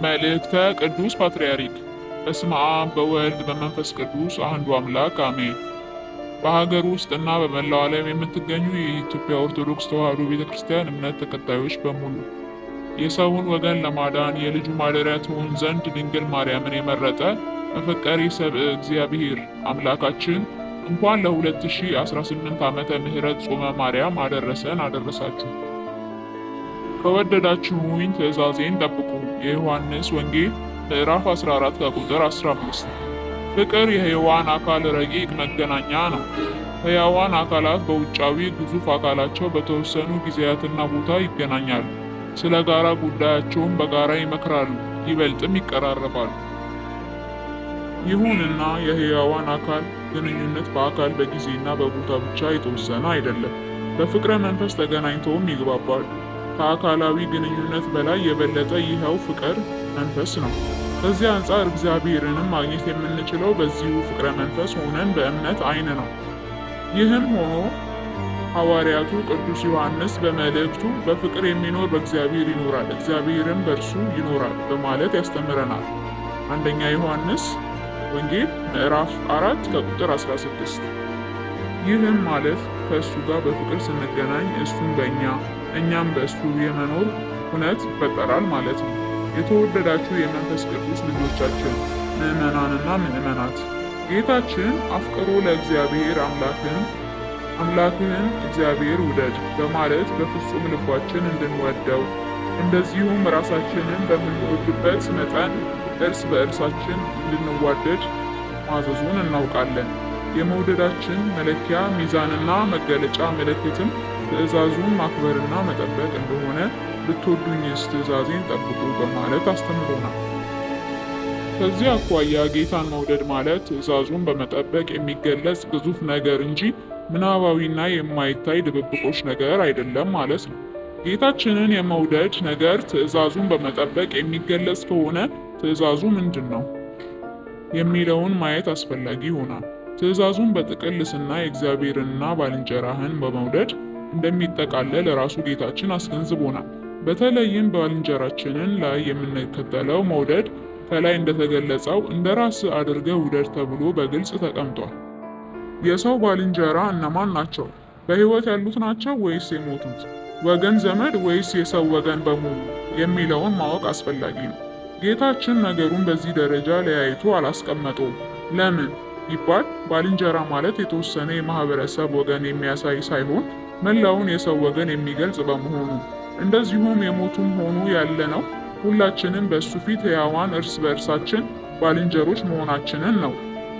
መልእክተ ቅዱስ ፓትርያርክ። በስመ አብ በወልድ በመንፈስ ቅዱስ አሐዱ አምላክ አሜን። በሀገር ውስጥ እና በመላው ዓለም የምትገኙ የኢትዮጵያ ኦርቶዶክስ ተዋሕዶ ቤተክርስቲያን እምነት ተከታዮች በሙሉ፣ የሰውን ወገን ለማዳን የልጁ ማደሪያ ትሆን ዘንድ ድንግል ማርያምን የመረጠ መፈቀሬ ሰብእ እግዚአብሔር አምላካችን እንኳን ለ2018 ዓመተ ምህረት ጾመ ማርያም አደረሰን አደረሳችሁ። ከወደዳችሁኝ ትእዛዜን ጠብቁ። የዮሐንስ ወንጌል ምዕራፍ 14 ከቁጥር 15። ፍቅር የሕያዋን አካል ረቂቅ መገናኛ ነው። ሕያዋን አካላት በውጫዊ ግዙፍ አካላቸው በተወሰኑ ጊዜያትና ቦታ ይገናኛሉ። ስለ ጋራ ጉዳያቸውም በጋራ ይመክራሉ፣ ይበልጥም ይቀራረባሉ። ይሁንና የሕያዋን አካል ግንኙነት በአካል በጊዜና በቦታ ብቻ የተወሰነ አይደለም። በፍቅረ መንፈስ ተገናኝተውም ይግባባሉ። ከአካላዊ ግንኙነት በላይ የበለጠ ይኸው ፍቅር መንፈስ ነው። ከዚህ አንጻር እግዚአብሔርንም ማግኘት የምንችለው በዚሁ ፍቅረ መንፈስ ሆነን በእምነት ዓይን ነው። ይህም ሆኖ ሐዋርያቱ ቅዱስ ዮሐንስ በመልእክቱ በፍቅር የሚኖር በእግዚአብሔር ይኖራል፣ እግዚአብሔርም በእርሱ ይኖራል በማለት ያስተምረናል። አንደኛ ዮሐንስ ወንጌል ምዕራፍ 4 ከቁጥር 16። ይህም ማለት ከእሱ ጋር በፍቅር ስንገናኝ እሱም በእኛ እኛም በእሱ የመኖር ሁነት ይፈጠራል ማለት ነው። የተወደዳችሁ የመንፈስ ቅዱስ ልጆቻችን ምዕመናንና ምዕመናት፣ ጌታችን አፍቅሮ ለእግዚአብሔር አምላክህን እግዚአብሔር ውደድ በማለት በፍጹም ልባችን እንድንወደው፣ እንደዚሁም ራሳችንን በምንወድበት መጠን እርስ በእርሳችን እንድንዋደድ ማዘዙን እናውቃለን። የመውደዳችን መለኪያ ሚዛንና መገለጫ ምልክትም ትእዛዙን ማክበርና መጠበቅ እንደሆነ ብትወዱኝስ ትእዛዜን ጠብቁ በማለት አስተምሮናል። ከዚህ አኳያ ጌታን መውደድ ማለት ትእዛዙን በመጠበቅ የሚገለጽ ግዙፍ ነገር እንጂ ምናባዊና የማይታይ ድብብቆሽ ነገር አይደለም ማለት ነው። ጌታችንን የመውደድ ነገር ትእዛዙን በመጠበቅ የሚገለጽ ከሆነ ትእዛዙ ምንድን ነው የሚለውን ማየት አስፈላጊ ይሆናል። ትእዛዙን በጥቅል ስናይ እግዚአብሔርንና ባልንጀራህን በመውደድ እንደሚጠቃለል ራሱ ጌታችን አስገንዝቦናል። በተለይም ባልንጀራችንን ላይ የምንከተለው መውደድ ከላይ እንደተገለጸው እንደ ራስ አድርገህ ውደድ ተብሎ በግልጽ ተቀምጧል። የሰው ባልንጀራ እነማን ናቸው? በሕይወት ያሉት ናቸው ወይስ የሞቱት? ወገን ዘመድ ወይስ የሰው ወገን በሙሉ የሚለውን ማወቅ አስፈላጊ ነው። ጌታችን ነገሩን በዚህ ደረጃ ለያይቶ አላስቀመጠውም። ለምን ቢባል ባልንጀራ ማለት የተወሰነ የማህበረሰብ ወገን የሚያሳይ ሳይሆን መላውን የሰው ወገን የሚገልጽ በመሆኑ፣ እንደዚሁም የሞቱም ሆኑ ያለነው ሁላችንም በእሱ ፊት ሕያዋን እርስ በእርሳችን ባልንጀሮች መሆናችንን ነው።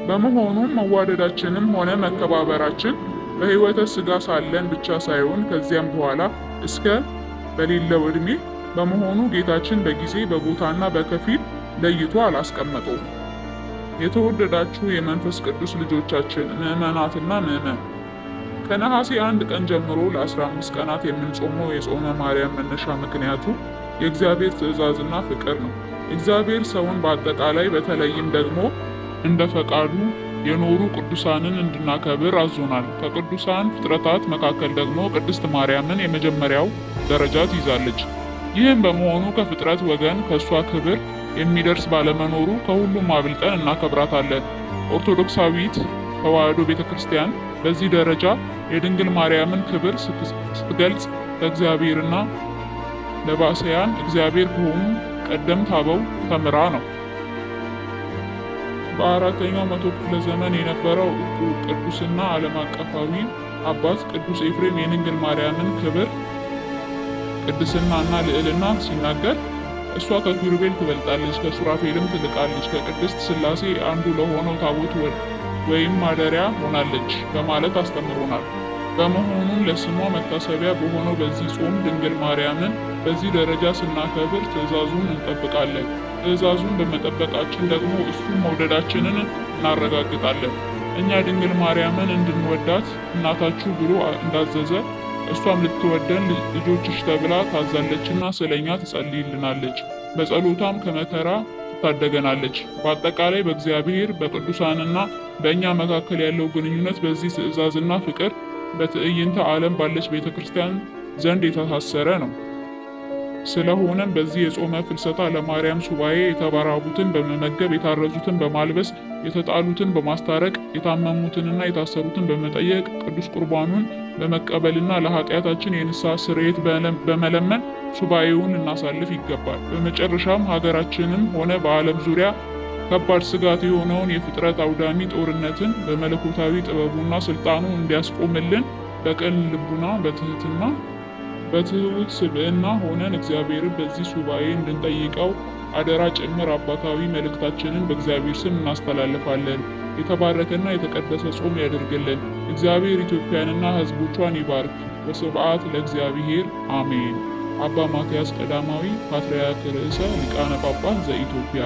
በመሆኑም መዋደዳችንም ሆነ መከባበራችን በሕይወተ ሥጋ ሳለን ብቻ ሳይሆን ከዚያም በኋላ እስከ በሌለው ዕድሜ በመሆኑ ጌታችን በጊዜ በቦታና በከፊል ለይቶ አላስቀመጠውም። የተወደዳችሁ የመንፈስ ቅዱስ ልጆቻችን ምዕመናትና ምዕመን፣ ከነሐሴ 1 ቀን ጀምሮ ለ15 ቀናት የምንጾመው የጾመ ማርያም መነሻ ምክንያቱ የእግዚአብሔር ትእዛዝና ፍቅር ነው። እግዚአብሔር ሰውን በአጠቃላይ በተለይም ደግሞ እንደ ፈቃዱ የኖሩ ቅዱሳንን እንድናከብር አዞናል። ከቅዱሳን ፍጥረታት መካከል ደግሞ ቅድስት ማርያምን የመጀመሪያው ደረጃ ትይዛለች። ይህም በመሆኑ ከፍጥረት ወገን ከእሷ ክብር የሚደርስ ባለመኖሩ ከሁሉም አብልጠን እናከብራታለን። ኦርቶዶክሳዊት ተዋሕዶ ቤተክርስቲያን በዚህ ደረጃ የድንግል ማርያምን ክብር ስትገልጽ ከእግዚአብሔርና ለባሰያን እግዚአብሔር ከሆኑ ቀደምት አበው ተምራ ነው። በአራተኛው መቶ ክፍለ ዘመን የነበረው ዕውቁ ቅዱስና ዓለም አቀፋዊ አባት ቅዱስ ኤፍሬም የድንግል ማርያምን ክብር፣ ቅድስናና ልዕልና ሲናገር እሷ ከኪሩቤል ትበልጣለች፣ ከሱራፌልም ትልቃለች፣ ከቅድስት ሥላሴ አንዱ ለሆነው ታቦት ወይም ማደሪያ ሆናለች በማለት አስተምሮናል። በመሆኑም ለስሟ መታሰቢያ በሆነው በዚህ ጾም ድንግል ማርያምን በዚህ ደረጃ ስናከብር ትእዛዙን እንጠብቃለን። ትእዛዙን በመጠበቃችን ደግሞ እሱን መውደዳችንን እናረጋግጣለን። እኛ ድንግል ማርያምን እንድንወዳት እናታችሁ ብሎ እንዳዘዘ እሷም ልትወደን ልጆችሽ ተብላ ታዛለችና ስለኛ ትጸልይልናለች፣ በጸሎቷም ከመከራ ትታደገናለች። በአጠቃላይ በእግዚአብሔር በቅዱሳንና በእኛ መካከል ያለው ግንኙነት በዚህ ትእዛዝና ፍቅር በትዕይንተ ዓለም ባለች ቤተ ክርስቲያን ዘንድ የተሳሰረ ነው። ስለሆነም በዚህ የጾመ ፍልሰታ ለማርያም ሱባኤ የተራቡትን በመመገብ፣ የታረዙትን በማልበስ፣ የተጣሉትን በማስታረቅ፣ የታመሙትንና የታሰሩትን በመጠየቅ፣ ቅዱስ ቁርባኑን በመቀበልና ለኃጢአታችን የንስሐ ስርየት በመለመን ሱባኤውን እናሳልፍ ይገባል። በመጨረሻም ሀገራችንም ሆነ በዓለም ዙሪያ ከባድ ስጋት የሆነውን የፍጥረት አውዳሚ ጦርነትን በመለኮታዊ ጥበቡና ስልጣኑ እንዲያስቆምልን በቅን ልቡና በትህትና በትሑት ስብዕና ሆነን እግዚአብሔርን በዚህ ሱባኤ እንድንጠይቀው አደራ ጭምር አባታዊ መልእክታችንን በእግዚአብሔር ስም እናስተላልፋለን። የተባረከና የተቀደሰ ጾም ያደርግልን። እግዚአብሔር ኢትዮጵያንና ሕዝቦቿን ይባርክ። ወስብሐት ለእግዚአብሔር አሜን። አባ ማትያስ ቀዳማዊ ፓትርያርክ ርዕሰ ሊቃነ ጳጳሳት ዘኢትዮጵያ።